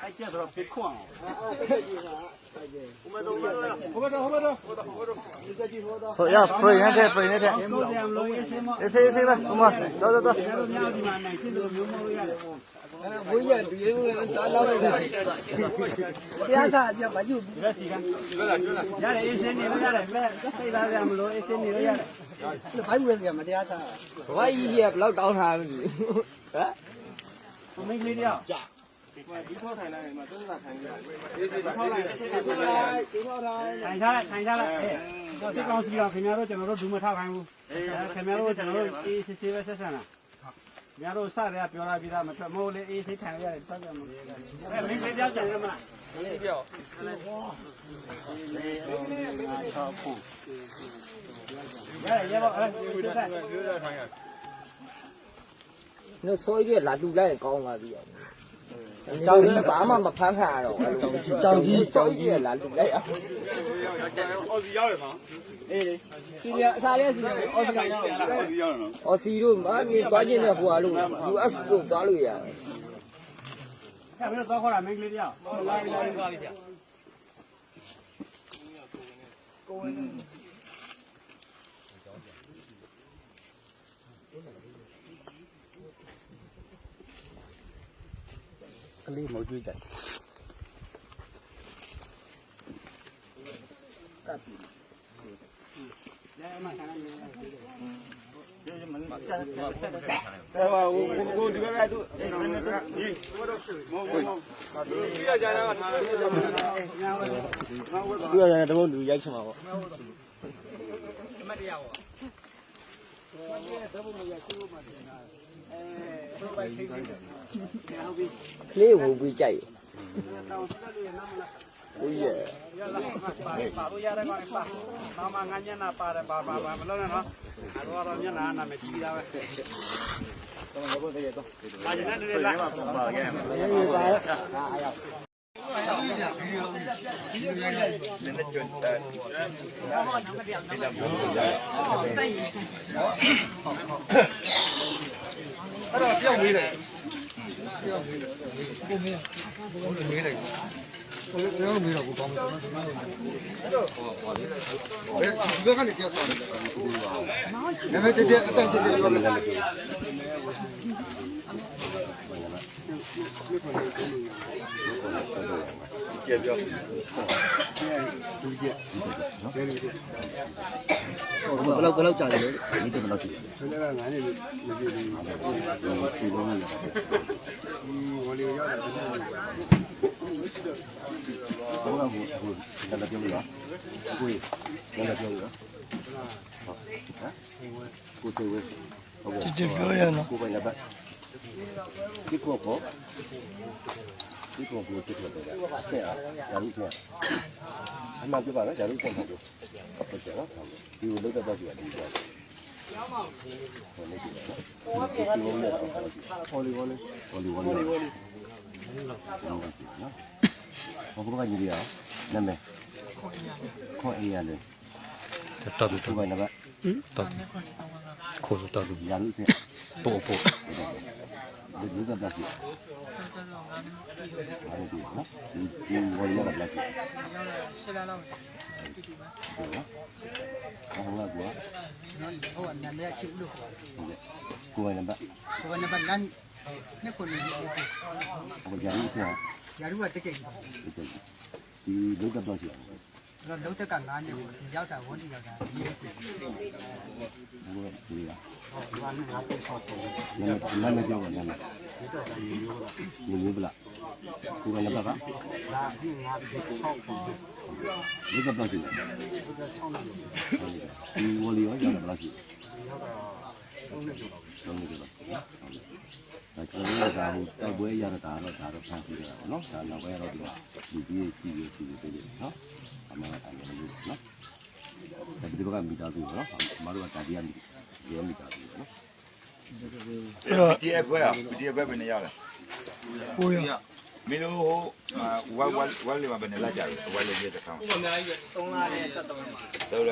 ဟဲကဲသရၣ်ဖ့ခိၣ်အီၤ ဆိုရ free နဲ့ထဲ free နဲ့ထဲ အေးဆေး အေးဆေးပဲ အမ သွား သွား သွား ရတယ် အေးဆေးနေလို့ရတယ် စိတ်လာစရာမလို အေးဆေးနေလို့ရတယ် ဘာကြီးလဲ မတရားတာ ဘာကြီးလဲ ဘယ်လောက်တောင်းထားလဲ ဟမ် မင်းကလေးတယောက် ထိုင်ထားလိုက် ထိုင်ထားလိုက် အဲ စစ်ကောင်စီတော့ ခင်ဗျားတို့ ကျွန်တော်တို့ ဒုမထောက်ခိုင်းဘူး အဲ ခင်ဗျားတို့ ကျွန်တော်တို့ အေးဆေးဆေးပဲ ဆက်ဆံတာ ခင်ဗျားတို့ စတဲ့က ပြောထားပြီးသား မထွက်မိုးလေး အေးဆေးထိုင်လို့ရတယ် ထွက်ကြမလို့ အဲ မင်းကလေးတယောက် ကျန်တယ်မလား ကလေးတယောက် ရတယ် ရဲဘော် အဲ စစ်တပ် နစောကြီးကလာလူလိုက်ရင်ကောင်းပါပြီ။ ကြောင်ကြီး ဘာမှမဖမ်းခံရတော့ဘူး။ ကြောင်ကြီး ကြောင်ကြီးကလာလူလိုက်အောင်။ အော်စီရောက်တယ်နော်။ အေးလေ။ စီရီယာအစားလေးစီရီယာ အော်စီရောက်တယ်နော်။ အော်စီတို့မနေသွားခြင်းနဲ့ဟိုဟာလို့ ယူအက်စ် တို့သွားလို့ရတယ်။ အဲ့ဒါတော့ခေါ်တာမင်းကလေးတယောက်။ ကလေးမုတ်ကြီးကြိုက် ကျလေး ဝူဝီး ကြိုက် ဝူဝီး ပာ်လို့ရတယ်ကောင်းတယ် ပာ် ပာ် ပာ် မငါညနာ်ပါတယ် ပာ် ပာ် ပာ် မလုပ်နဲ့နော် အတော့တော့ညနာ် နာမည်ကြီးတာပဲ ပါရင်လည်းနေလာ အဲ့တော့တယောက်မေးတယ် မေးတယ် တယောက်မေးတော့ကိုကောင်းမယ် ဒီဘက်ကနေတယောက်သွားတယ် နာမည်တည်းတည်းအတန့်တည်းတည်းပြောမယ် ကဲပြော ဘယ်လောက်ဘယ်လောက်ကြာတယ်လဲ ဒီတဘယ်လောက်ကြာလဲ ဘယ်လောက်ကြာလဲ ဒီဝေါ်လီရောက်တာ ဘယ်လောက်ဟိုဟိုလည်းပြောလို့ရကိုယ်လည်းပြောလို့ရ ကိုယ်စိတ်ဝေး ဟုတ်ကဲ့ ကိုယ်ပိုင်နံပါတ် တစ်ခုခု တစ်ခုခု တစ်ခုခု ဆဲ့ရ ရာထူးဆဲ့ရ အမှန်ပြောပါနော် ရာထူးဆဲ့မှာပြောဟုတ်ကဲ့နော်ဒီလိုလုပ်တတ်တော့ကြည့်ပါဒီကြောင့်ဟိုနေကြည့်ပါနော်ဒီလိုလုပ်တော့ဟောလီဝေါ်လီဟောလီဝေါ်လီဟောလီဝေါ်လီနော်ဟောကဘာကြီးရအောင်နာမည်ခေါ်အေးရတယ် တတၢ်သူတၢ်သူ တၢ်သူ ခိၣ်သူတၢ်သူ ယၤလူၢ်သ့ၣ် ပိၣ်ပိၣ် လူသဘျါက့ၤ လူဝီၤလီၤဘျါက့ၤ အဟိုကကွာ ကိုယ်ပိုင်နံပါတ် ယၤလူၢ်တကဲး ဒီးဒိတကငါန့ၣ် ဒီးဒိတကငါန့ၣ် ဒီးရောက်တာ ဝေါ်လီရောက်တာ ဒီး ဘုရား နာမည်နာမည်ပြောပါနာမည် မျိုးမျိုးဗလား ကိုယ်ပိုင်နံပါတ်က ဒိတဘျါက့ၤ ဒီဝီၤလီရော ရောက်တာဘျါက့ၤ သုံးနှစ်ကျော်ပါ ဒါကျွန်တော်တို့ကဒါဟိုတိုက်ပွဲအရတော့ဒါတော့ဒါတော့ဖမ်းပြီးတော့ပေါ့နော်ဒါနောက်ပိုင်းကတော့ဒီလူကြီးကြီးကြီးကြီးကြီးနော်အမှန်အမှန်လို့နော်ဒါဒီဘက်ကမိသားစုပေါ့နော်အမတို့ကဒါဒီကမိသားစုပေါ့နော် PDF ဘွဲ့อ่ะ PDF ဘွဲ့ဘယ်နှစ်ယောက်လဲကိုရ မ့ၢ်လၢ ဝါလ့ၤမး ဘယ်နှစ်လကြာပြီလဲ ဝါလ့ၤရဲစခန်းမှာ သုံးလ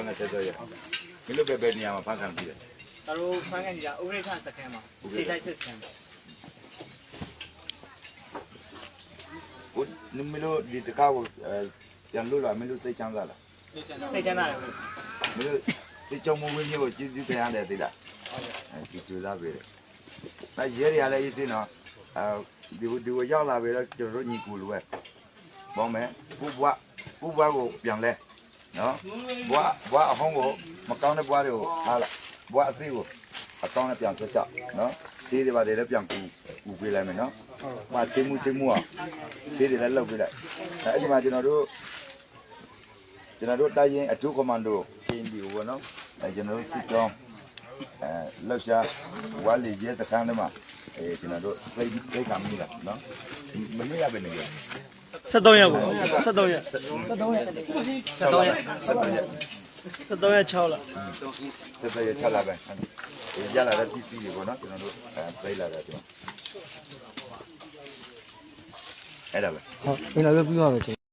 နဲ့ဆယ့်သုံးရက် မ့ၢ်လၢ ဘယ်ဘယ်နေရာမှာ ဖမ်းခံထိလဲ ကျွန်တော်တို့ဖမ်းခံနေရဥက္ကဋ္ဌစခန်းမှာ ခြေဆိုင်စစ်စခန်းမှာ မ့ၢ်လၢ ဒီတခါကို ပြန်လွတ်လာ မ့ၢ်လၢ စိတ်ချမ်းသာလား စိတ်ချမ်းသာတယ် မ့ၢ်လၢ စစ်ကြောင်းမှူး ဝင်းမျိုးကို ကျေးဇူးတင်ရတယ် သိလား ကြိုဆိုသးပဲ ရဲတွေကလည်း အေးဆေးနော် ဒီကိုရောက်လာပြီတော့ ကျွန်တော်တို့ညီကိုလိုပဲ ပေါ့မယ် ကိုယ့်ဘဝ ကိုယ့်ဘဝကိုပြန်လဲနော် ဘဝ ဘဝအဟောင်းကို မကောင်းတဲ့ဘဝတွေကို ထားလိုက် ဘဝအသစ်ကို အကောင်းနဲ့ပြန်ဆက်လျှောက်နော် ဆေးတွေဘာတွေလည်း ပြန်ကူကူပေးလိုက်မယ်နော် မဆေးမှုဆေးမှုအောင် ဆေးတွေလည်းလုပ်ပေးလိုက် အဲ့ဒီမှာ ကျွန်တော်တို့ ကျွန်တော်တို့တပ်ရင်း အထူးကွန်မန်ဒို ကရင်နီပေါ့နော် အဲ ကျွန်တော်တို့စစ်ကြောင်း အဲ လှုပ်ရှား ဝါလီရဲစခန်းထဲမှာ အဲ ကျွန်တော်တို့ သိမ်းသိမ်းခံမိတာနော် မနေ့ကပဲနေပြီ ဆယ့်သုံးရက်ကို ဆယ့်သုံးရက် ဆယ့်သုံးရက် ဆယ့်သုံးရက် ဆယ့်သုံးရက် ဆယ့်သုံးရက် ဆယ့်သုံးရက် ဆယ့်လပဲ ရလာတဲ့ပစ္စည်းတွေပေါ့နော် ကျွန်တော်တို့ အဲ သိမ်းလာတာကျွန်တော် အဲ့ဒါပဲ ဟုတ် အင်းတော့ ပြီးသွားမယ်